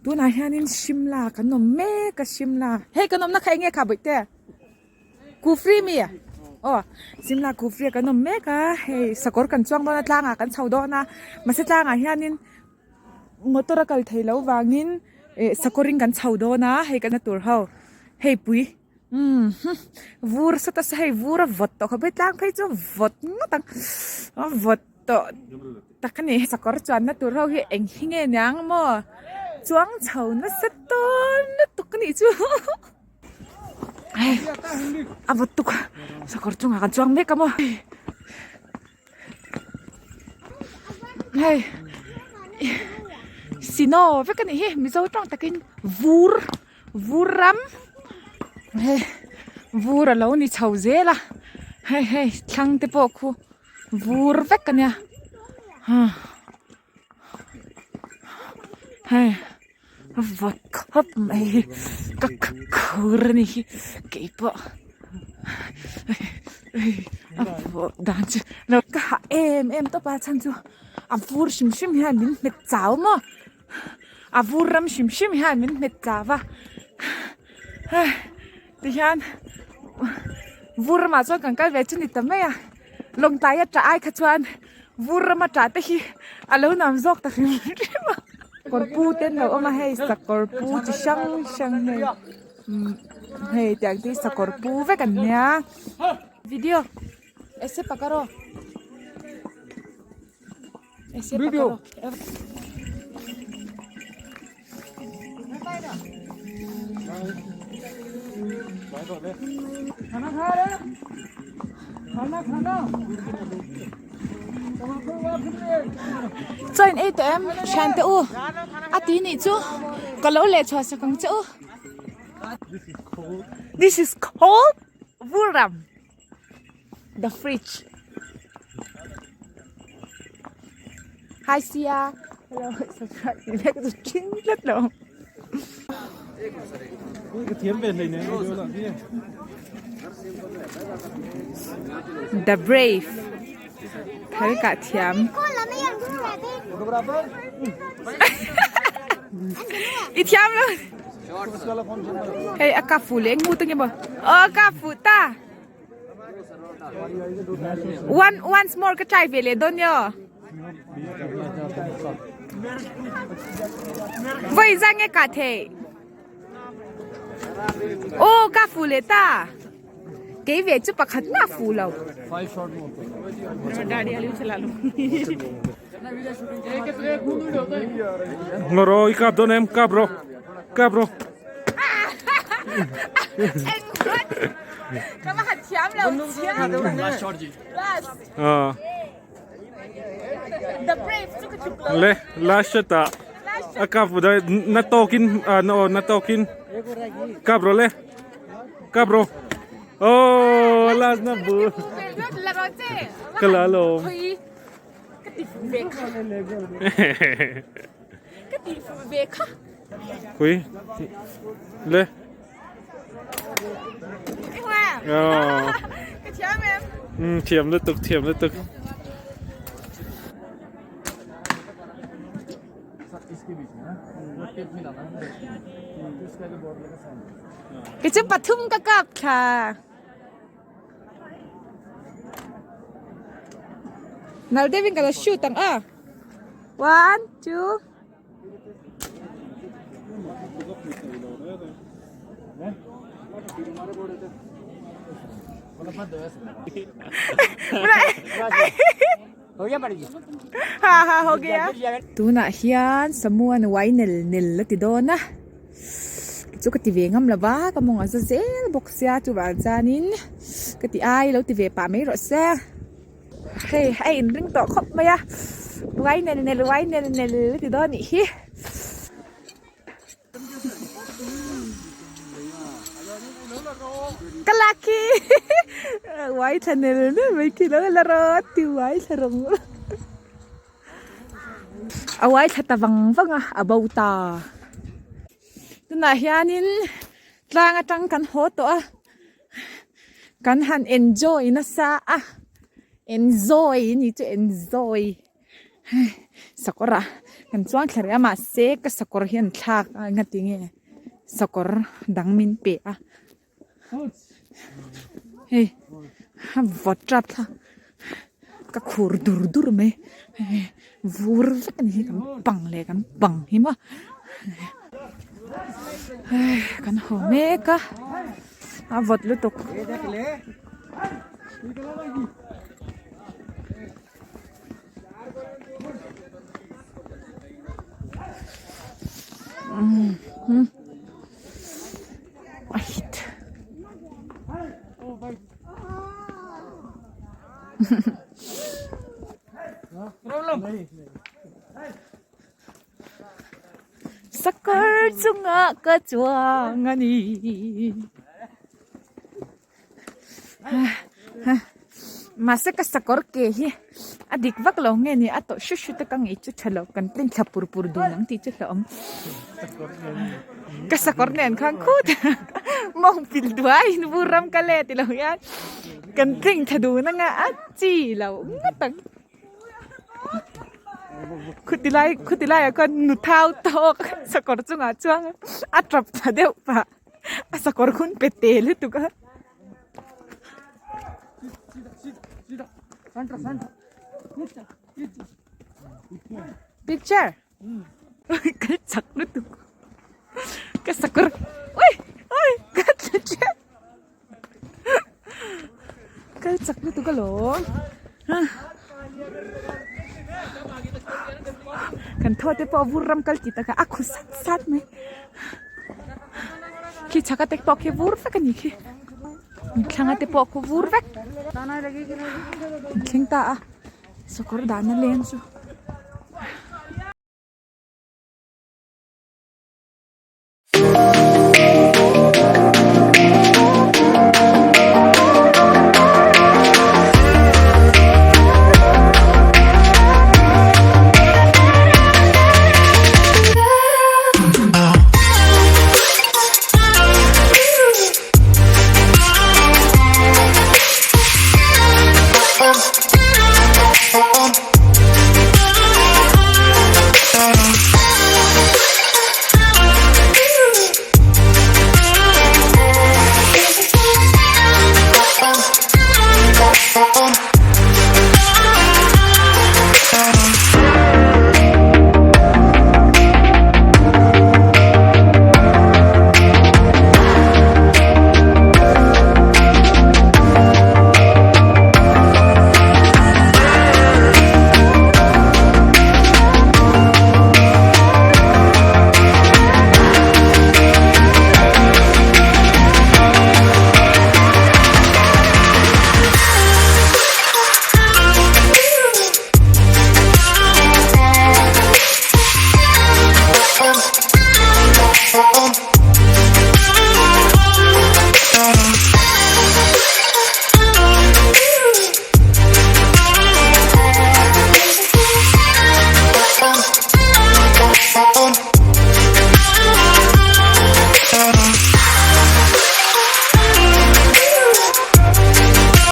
Tunah hianin Shimla kan awm mek a Shimla hei kan awmna kha eng nge kha bawihte Kufri mi aw Shimla Kufri ah kan awm mek a hei sakawr kan chuang dawn a tlangah kan chho dawn a mahse tlangah hianin motor a kal theih loh vangin eh sakawr in kan chho dawn a hei kan la tur ho hei pui umm vur sawt a hei vur a vawt tawh khawp mai tlang phei chu vawt ngawt ang a vawt tawh tak a ni sakawr chuanna tur ho hi eng hi nge niang maw chuang chho nasa tawn lutuk a nih chu hei a vawt tuk sakawr chungah kan chuang mek a maw hei snow vek a nih hi mizo tawng takin vur vur ram hei vur a lo ni chho zel a hei hei thlang te pawh khu vur vek a nia hei a vawt khawp mai hi ka khur a ni hi keipawh a vawt dan chu ka hah em em tawp a chhan chu a vur hrim hrim hian min hmet chau maw a vur ram hrim hrim hian min hmet chau va tihian vur ramah chuan kan kal ve chu ni ta mai a lawngtlai a tah ai kha chuan vur rama tah te hi a lo nuam zawk ta hrim hrim a kawr pu te an lo awm a hei sakawr pu chi hrang hrang hei umm hei tiang te hi sakawr pu vek an nia video ese pakaro ese pakaro Chaw in ei tawh em thian te u a ti nih chu ka lo leh chhuah sak ang che u this is called Vuram the fridge hi sia hello subscribe tih vek chu ṭing tlat lo. The brave thal kah thiam i thiam lo hei a kap fuh leh ngu te nge maw aw a kap fuh ta. One once more ka try ve leh dawn nio. Voi zang nge ka thei. Oh ka fu le ta. Kei ve chu pakhat ma fu lo. Ngoro i kap dawn em kap rawh kap rawh. Le last shot ah a kap na tawkin na tawkin kap rawh le kap rawh oh last na bu ka la alawm. Ka ti fuh ve kha. Ka ti fuh ve kha. Hui. Le. Ka thiam em? Um thiam lutuk thiam lutuk. Ka chu pathum ka kap thla. Nal deuhin ka lo shoot ang a. One, two. Ha ha ho gaya. Tunah hian Samuan uai nel nel a ti dawn a. Chu ka ti ve ngam lo va ka mawng a za zel bawk sia chuvang chuanin ka ti ai lo ti ve pah mai rawh se hei a inring tawh khawp mai a uai nel nel uai nel nel a ti dawn anih hi. Ka lucky uai thla nel nel mai khi lo la rawt ti uai thla rawng. A uai thla ta vang vang a a bo ta tunah hianin tlang atang kan haw tawh a kan han enjoy nasa a enjoy a ni chu enjoy sakawr ah. Kan chuang thla rih a mahse ka sakawr hi an thlak a engati nge sakawr dang min pe a hei a vawt tap thlak ka khur dur dur mai vur vek a ni hi kan pang leh kan pang hi maw kan haw mek a a vawt lutuk. A hit Sakawr chungah ka chuang a ni. Mahse ka sakawr ke hi a dik vak lo nge ni a tawh hru hru te ka ngei chu tha lo kan tlin thla pur pur dun ang tih chu hlauhawm ka sakawr nen khan khut mawng pil duai in vur ram ka let tilo hian kan tling thla dun anga a chi lo ngawt ang. Khuti lai khuti laiah khuan nu thau tawk sakawr chungah chuan a tap thla deuh pah. A sakawr hun pe te lutuk a. Picture. Ka chak lutuk. Ka sakawr. Ui! Ui! Ka tla chiah. Kal chak lutuk alawm. Kan thaw te pawh vur ram kal ti taka a khu sat sat mai. Khi chhaka te pawh khi vur vek a ni khi. Thlanga te pawh khu vur vek. Thleng ta a. Sakawr dahna leng chu.